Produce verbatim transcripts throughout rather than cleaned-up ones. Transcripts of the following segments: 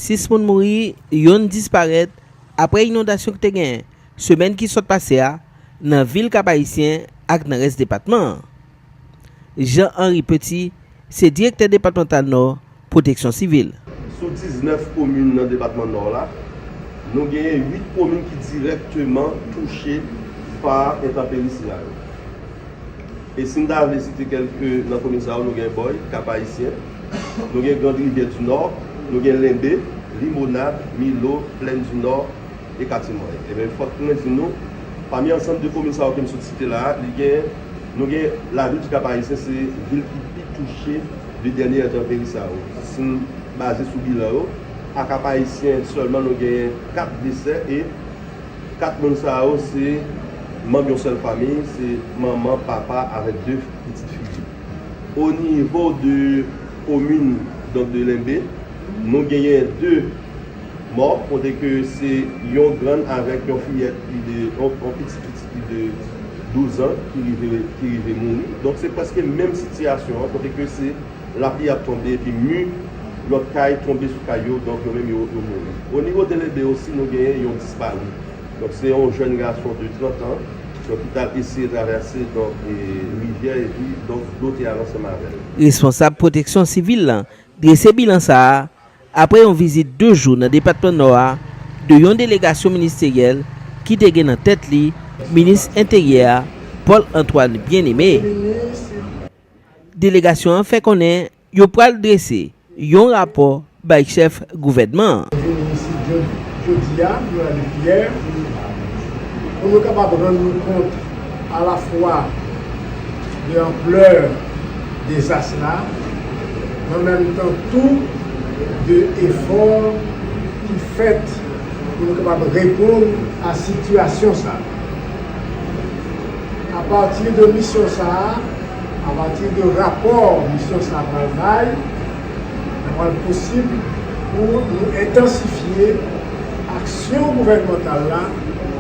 Sis moun mouri, yonn disparèt apre inondasyon ki te genyen semèn ki sot pase a nan vil Kap Ayisyen ak nan rès depatman an. Jean Henry Petit se direktè depatmantal Nò Pwoteksyon Sivil. Sou diznèf komin nan depatman Nò la, nou genyen uit komin ki dirèkteman touche pa entanperi sila yo. E si n ta vle site kèlke nan komin sa yo, nou gen Bòy, Kap Ayisyen, nou gen Grand Rivière du Nord, nou gen Lenbe, Limonad, Milo, Plèn du Nò e Katye Mwayen. Ebyen, fòk mwen di nou, pami ansanm de komin sa yo ke m sot site la a, li gen, nou gen lavil di Kap Ayisyen, se vil ki pi touche de dènye entanperi sa yo. Si n baze sou bilan yo, a Kap Ayisyen sèlman, nou genyen kat desè e kat moun sa yo se manm yon sèl fanmi, se manman, papa avèk de pitit fi li. O nivo de komin, donk de Lenbe, nou genyen de mò, kote ke se yon grann avèk yon fiyèt li de, yon, yon pitit pitit li de douz an ki rive, ki rive mouri. Donk se prèske menm sitiyasyon an, kote ke se lapli ap tonbe epi mi lòt kay tonbe sou kay yo, donk yo menm yo, yo mouri. O nivo de Lenbe osi, nou genyen yon dispari. Donk se yon jèn gason de trant an, donk ki t ap eseye travèse, donk, e, rivyè epi, donk, dlo te al ansanm avè l. Responsab Pwoteksyon Sivil lan drese bilan sa a apre yon vizit de jou nan depatman Nò a de yon delegasyon ministeryèl ki te gen nan tèt li minis enteryè a, Paul Antoine Bien-Aimé. Delegasyon an fè konnen yo pral drese yon rapò bay chèf gouvènman an. Vini isit jodi a, nou la depi yè, pou nou kapab rann nou kont alafwa de anplè dezas la, men an menm tan tou de efò ki fèt pou nou kapab reponn a sitiyasyon sa a. Apati de misyon sa a, apati de rapò misyon sa a pral bay, sa pral posib pou nou entansifye aksyon gouvènmantal la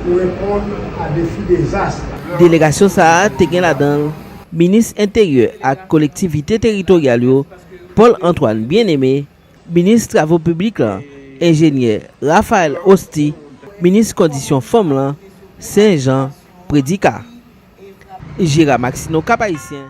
pou reponn a defi dezas la. Delegasyon sa a te gen ladan l minis enteryè ak kolektivite teritoryal yo, Paul Antoine Bien-Aimé, minis travo piblik lan, enjenyè Raphaël Hosty, minis kondisyon fanm lan, Sen Jan Predika. Gérard Maxineau, Cap Haïtien.